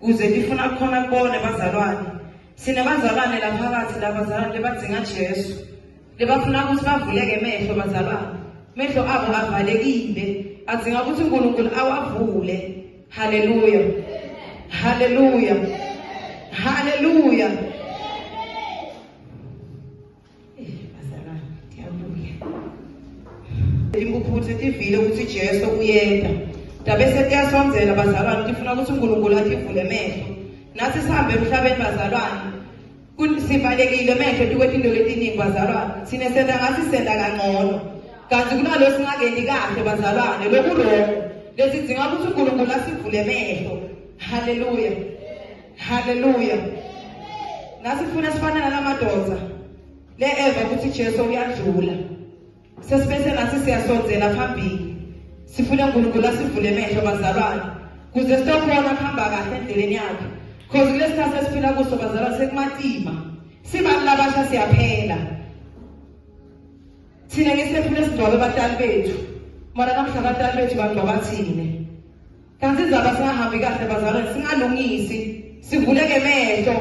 Kuze tifuna kukhona kubona bazalwane. Sinebazalwane laphakathi labazalwane lebadzinga Jesu. Lebafuna ukuthi bavuleke emehlo bazalwane. Mehlo abo avalekile. Adzinga ukuthi uNkulunkulu awavule. Haleluya. Haleluya. Haleluya. Eh, bazalwane, ndiyabuya. Impuphuthe tivile ukuthi Jesu uyeta. Tabe setiyasondzela bazalwane tifuna ukuthi uNkulunkulu ativule emehlo. Nathi sihambe emhlabeni bazalwane. Sivalekile emehlo tikwetinto letiningi bazalwane. Thina senta ngathi senta kangcono. Kanti kunalo singakenti kahle bazalwane lokuloko. Lesidzinga ukuthi uNkulunkulu asivule emehlo. Haleluya. Haleluya. Nasifuna sifana nalamadoda. Le eva ukuthi Jesu uyadlula. Sesibese nathi siyasondzela phambili. Sifuna uNkulunkulu asivule emehlo bazalwane. Kuze sitokhona kuhamba kahle endleleni yakhe. Cause kulesikhathi esiphila kuso bazalwane sekumatima. Sibantu labasha siyaphela. Thina ngesephule sigcwabe abatali bethu. Mara namhla abatali bethu bagcwaba thina. Kanti indzaba singahambi kahle bazalwane singalungisi sivuleke emehlo.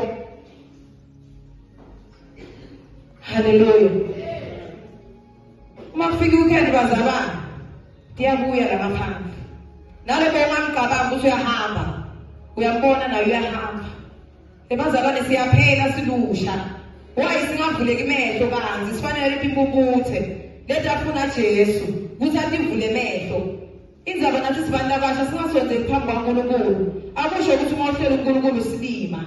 Haleluya. Uma kufika weekend bazalwane tiyabuya la ngaphandle. Naloko ungamcabangi ukuthi uyahamba uyambona naye uyahamba. Ebazalwane siyaphela silusha. Why singavuleki imehlo kanzi sifanele timpumputhe leti afuna Jesu ukuthi ativule emehlo. Indzaba nathi sibantu abasha singasondeli phambi kwaNkulunkulu. Akusho ukuthi uma uhleli uNkulunkulu silima.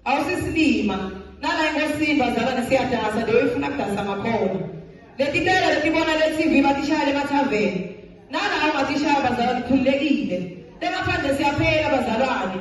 Awusisilima. Nala enkosini bazalwane siyadasa leyo ifuna kudasa ngakhona. Letitela letibona le TV batishaya emathaveni. Nala ungatishaya bazalwane khululekile. Lengaphandle siyaphela bazalwane.